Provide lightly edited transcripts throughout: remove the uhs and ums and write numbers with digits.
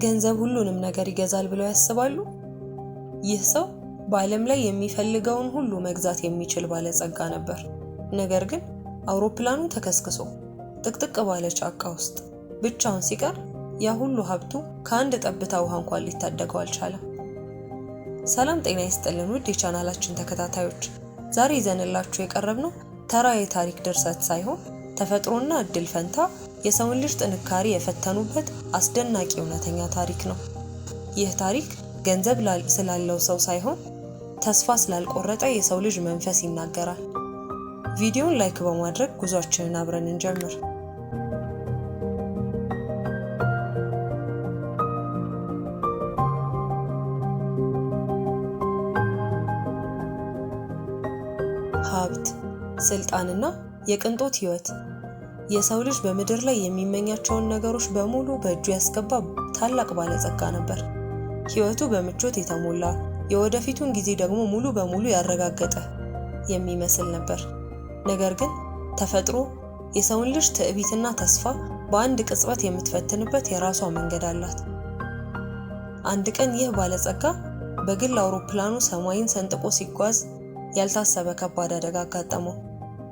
ገንዘብ ሁሉንም ነገር ይገዛል ብለው ያስባሉ? ይህ ሰው በዓለም ላይ የሚፈልገውን ሁሉ መግዛት የሚችል ባለጸጋ ነበር። ነገር ግን አውሮፕላኑ ተከስክሶ ጥቅጥቅ ባለ ጫካ ውስጥ ብቻውን ሲቀር ያ ሁሉ ሀብቱ ከአንድ ጠብታ ውሃ እንኳን ሊታደገው አልቻለም። ሰላም ጤና ይስጥልን ውድ የቻናላችን ተከታታዮች፣ ዛሬ ይዘንላችሁ የቀረብነው ተራ የታሪክ ድርሰት ሳይሆን ተፈጥሮና እድል ፈንታ የሰውን ልጅ ጥንካሬ የፈተኑበት አስደናቂ እውነተኛ ታሪክ ነው። ይህ ታሪክ ገንዘብ ስላለው ሰው ሳይሆን ተስፋ ስላልቆረጠ የሰው ልጅ መንፈስ ይናገራል። ቪዲዮን like በማድረግ ጉዟችንን አብረን እንጀምር። ሀብት፣ ስልጣንና የቅንጦት ህይወት የሰው ልጅ በምድር ላይ የሚመኛቸውን ነገሮች በሙሉ በእጁ ያስገባ ታላቅ ባለጸጋ ነበር። ህይወቱ በምቾት የተሞላ፣ የወደፊቱን ጊዜ ደግሞ ሙሉ በሙሉ ያረጋገጠ የሚመስል ነበር። ነገር ግን ተፈጥሮ የሰውን ልጅ ትዕቢትና ተስፋ በአንድ ቅጽበት የምትፈትንበት የራሷ መንገድ አላት። አንድ ቀን ይህ ባለጸጋ በግል አውሮፕላኑ ሰማይን ሰንጥቆ ሲጓዝ ያልታሰበ ከባድ አደጋ አጋጠመው።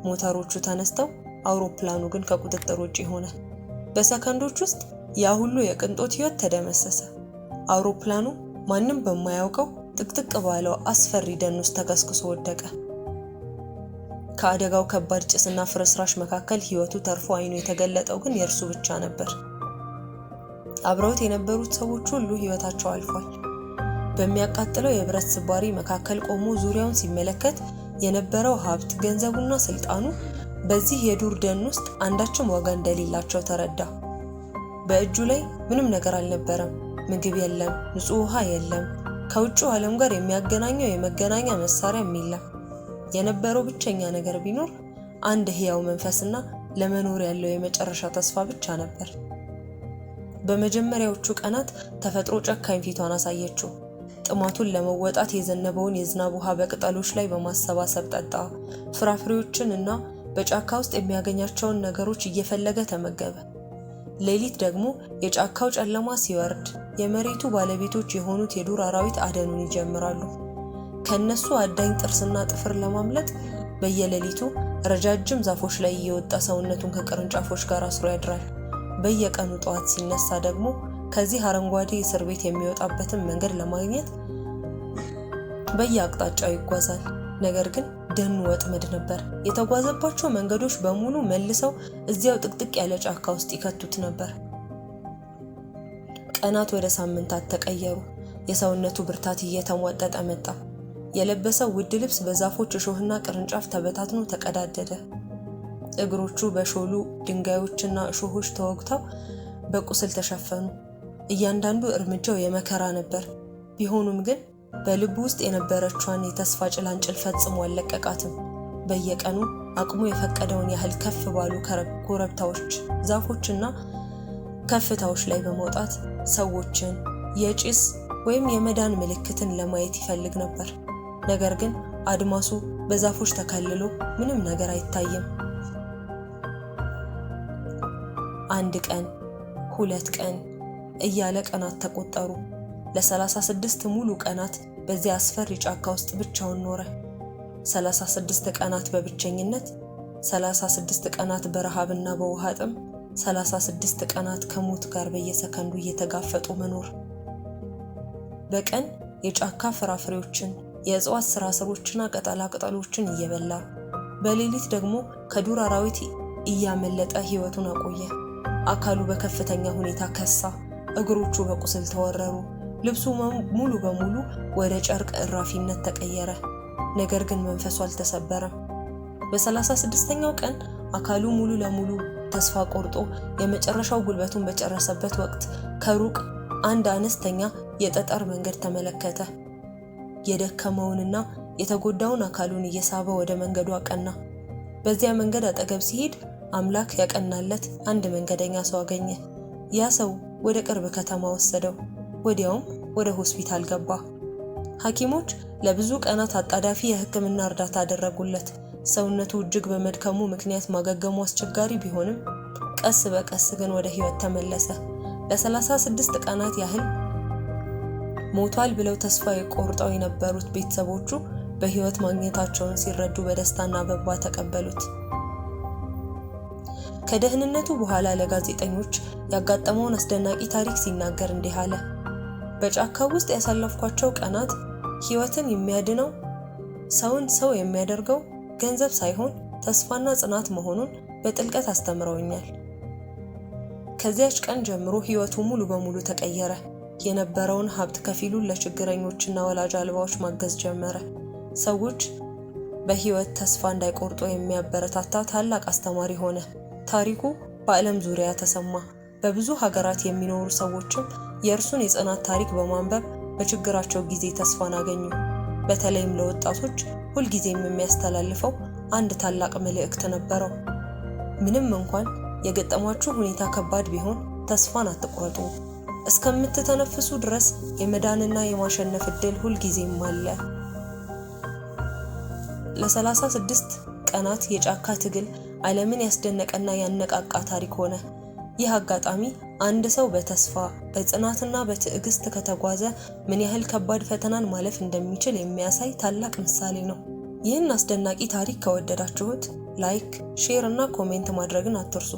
ሞተሮቹ ተነስተው አውሮፕላኑ ግን ከቁጥጥር ውጪ ሆነ። በሰከንዶች ውስጥ ያ ሁሉ የቅንጦት ህይወት ተደመሰሰ። አውሮፕላኑ ማንም በማያውቀው ጥቅጥቅ ባለው አስፈሪ ደን ውስጥ ተከስክሶ ወደቀ። ከአደጋው ከባድ ጭስና ፍርስራሽ መካከል ህይወቱ ተርፎ አይኑ የተገለጠው ግን የእርሱ ብቻ ነበር። አብረውት የነበሩት ሰዎች ሁሉ ህይወታቸው አልፏል። በሚያቃጥለው የብረት ስባሪ መካከል ቆሞ ዙሪያውን ሲመለከት የነበረው ሀብት፣ ገንዘቡና ስልጣኑ በዚህ የዱር ደን ውስጥ አንዳችም ዋጋ እንደሌላቸው ተረዳ። በእጁ ላይ ምንም ነገር አልነበረም። ምግብ የለም፣ ንጹህ ውሃ የለም፣ ከውጭው ዓለም ጋር የሚያገናኘው የመገናኛ መሳሪያም የለም። የነበረው ብቸኛ ነገር ቢኖር አንድ ህያው መንፈስና ለመኖር ያለው የመጨረሻ ተስፋ ብቻ ነበር። በመጀመሪያዎቹ ቀናት ተፈጥሮ ጨካኝ ፊቷን አሳየችው። ጥማቱን ለመወጣት የዘነበውን የዝናብ ውሃ በቅጠሎች ላይ በማሰባሰብ ጠጣ። ፍራፍሬዎችን እና በጫካ ውስጥ የሚያገኛቸውን ነገሮች እየፈለገ ተመገበ። ሌሊት ደግሞ የጫካው ጨለማ ሲወርድ የመሬቱ ባለቤቶች የሆኑት የዱር አራዊት አደኑን ይጀምራሉ። ከነሱ አዳኝ ጥርስና ጥፍር ለማምለጥ በየሌሊቱ ረጃጅም ዛፎች ላይ እየወጣ ሰውነቱን ከቅርንጫፎች ጋር አስሮ ያድራል። በየቀኑ ጠዋት ሲነሳ ደግሞ ከዚህ አረንጓዴ እስር ቤት የሚወጣበትን መንገድ ለማግኘት በየአቅጣጫው ይጓዛል። ነገር ግን ደኑ ወጥመድ ነበር። የተጓዘባቸው መንገዶች በሙሉ መልሰው እዚያው ጥቅጥቅ ያለ ጫካ ውስጥ ይከቱት ነበር። ቀናት ወደ ሳምንታት ተቀየሩ። የሰውነቱ ብርታት እየተሟጠጠ መጣ። የለበሰው ውድ ልብስ በዛፎች እሾህና ቅርንጫፍ ተበታትኖ ተቀዳደደ። እግሮቹ በሾሉ ድንጋዮችና እሾሆች ተወግተው በቁስል ተሸፈኑ። እያንዳንዱ እርምጃው የመከራ ነበር። ቢሆኑም ግን በልቡ ውስጥ የነበረችዋን የተስፋ ጭላንጭል ፈጽሞ አልለቀቃትም። በየቀኑ አቅሙ የፈቀደውን ያህል ከፍ ባሉ ኮረብታዎች፣ ዛፎችና ከፍታዎች ላይ በመውጣት ሰዎችን፣ የጭስ ወይም የመዳን ምልክትን ለማየት ይፈልግ ነበር። ነገር ግን አድማሱ በዛፎች ተከልሎ ምንም ነገር አይታይም። አንድ ቀን፣ ሁለት ቀን እያለ ቀናት ተቆጠሩ። ለ36 ሙሉ ቀናት በዚያ አስፈሪ ጫካ ውስጥ ብቻውን ኖረ። 36 ቀናት በብቸኝነት፣ 36 ቀናት በረሃብና በውሃ ጥም፣ 36 ቀናት ከሞት ጋር በየሰከንዱ እየተጋፈጡ መኖር። በቀን የጫካ ፍራፍሬዎችን፣ የእጽዋት ስራስሮችና ቅጠላ ቅጠሎችን እየበላ በሌሊት ደግሞ ከዱር አራዊት እያመለጠ ህይወቱን አቆየ። አካሉ በከፍተኛ ሁኔታ ከሳ። እግሮቹ በቁስል ተወረሩ። ልብሱ ሙሉ በሙሉ ወደ ጨርቅ እራፊነት ተቀየረ። ነገር ግን መንፈሱ አልተሰበረም። በ36ኛው ቀን አካሉ ሙሉ ለሙሉ ተስፋ ቆርጦ የመጨረሻው ጉልበቱን በጨረሰበት ወቅት ከሩቅ አንድ አነስተኛ የጠጠር መንገድ ተመለከተ። የደከመውንና የተጎዳውን አካሉን እየሳበ ወደ መንገዱ አቀና። በዚያ መንገድ አጠገብ ሲሄድ አምላክ ያቀናለት አንድ መንገደኛ ሰው አገኘ። ያ ሰው ወደ ቅርብ ከተማ ወሰደው። ወዲያውም ወደ ሆስፒታል ገባ። ሐኪሞች ለብዙ ቀናት አጣዳፊ የሕክምና እርዳታ አደረጉለት። ሰውነቱ እጅግ በመድከሙ ምክንያት ማገገሙ አስቸጋሪ ቢሆንም ቀስ በቀስ ግን ወደ ህይወት ተመለሰ። ለ36 ቀናት ያህል ሞቷል ብለው ተስፋ ቆርጠው የነበሩት ቤተሰቦቹ በሕይወት ማግኘታቸውን ሲረዱ በደስታና በእንባ ተቀበሉት። ከደህንነቱ በኋላ ለጋዜጠኞች ያጋጠመውን አስደናቂ ታሪክ ሲናገር እንዲህ አለ። በጫካው ውስጥ ያሳለፍኳቸው ቀናት ሕይወትን የሚያድነው፣ ሰውን ሰው የሚያደርገው ገንዘብ ሳይሆን ተስፋና ጽናት መሆኑን በጥልቀት አስተምረውኛል። ከዚያች ቀን ጀምሮ ሕይወቱ ሙሉ በሙሉ ተቀየረ። የነበረውን ሀብት ከፊሉን ለችግረኞችና ወላጅ አልባዎች ማገዝ ጀመረ። ሰዎች በሕይወት ተስፋ እንዳይቆርጡ የሚያበረታታ ታላቅ አስተማሪ ሆነ። ታሪኩ በዓለም ዙሪያ ተሰማ። በብዙ ሀገራት የሚኖሩ ሰዎችም የእርሱን የጽናት ታሪክ በማንበብ በችግራቸው ጊዜ ተስፋን አገኙ። በተለይም ለወጣቶች ሁልጊዜም የሚያስተላልፈው አንድ ታላቅ መልእክት ነበረው። ምንም እንኳን የገጠማችሁ ሁኔታ ከባድ ቢሆን ተስፋን አትቁረጡ። እስከምትተነፍሱ ድረስ የመዳንና የማሸነፍ ዕድል ሁልጊዜም አለ። ለ36 ቀናት የጫካ ትግል ዓለምን ያስደነቀና ያነቃቃ ታሪክ ሆነ። ይህ አጋጣሚ አንድ ሰው በተስፋ፣ በጽናትና በትዕግስት ከተጓዘ ምን ያህል ከባድ ፈተናን ማለፍ እንደሚችል የሚያሳይ ታላቅ ምሳሌ ነው። ይህን አስደናቂ ታሪክ ከወደዳችሁት like፣ share እና comment ማድረግን አትርሱ።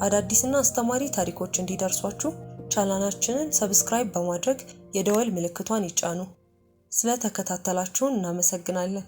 አዳዲስና አስተማሪ ታሪኮች እንዲደርሷችሁ ቻናላችንን subscribe በማድረግ የደወል ምልክቷን ይጫኑ። ስለተከታተላችሁን እናመሰግናለን።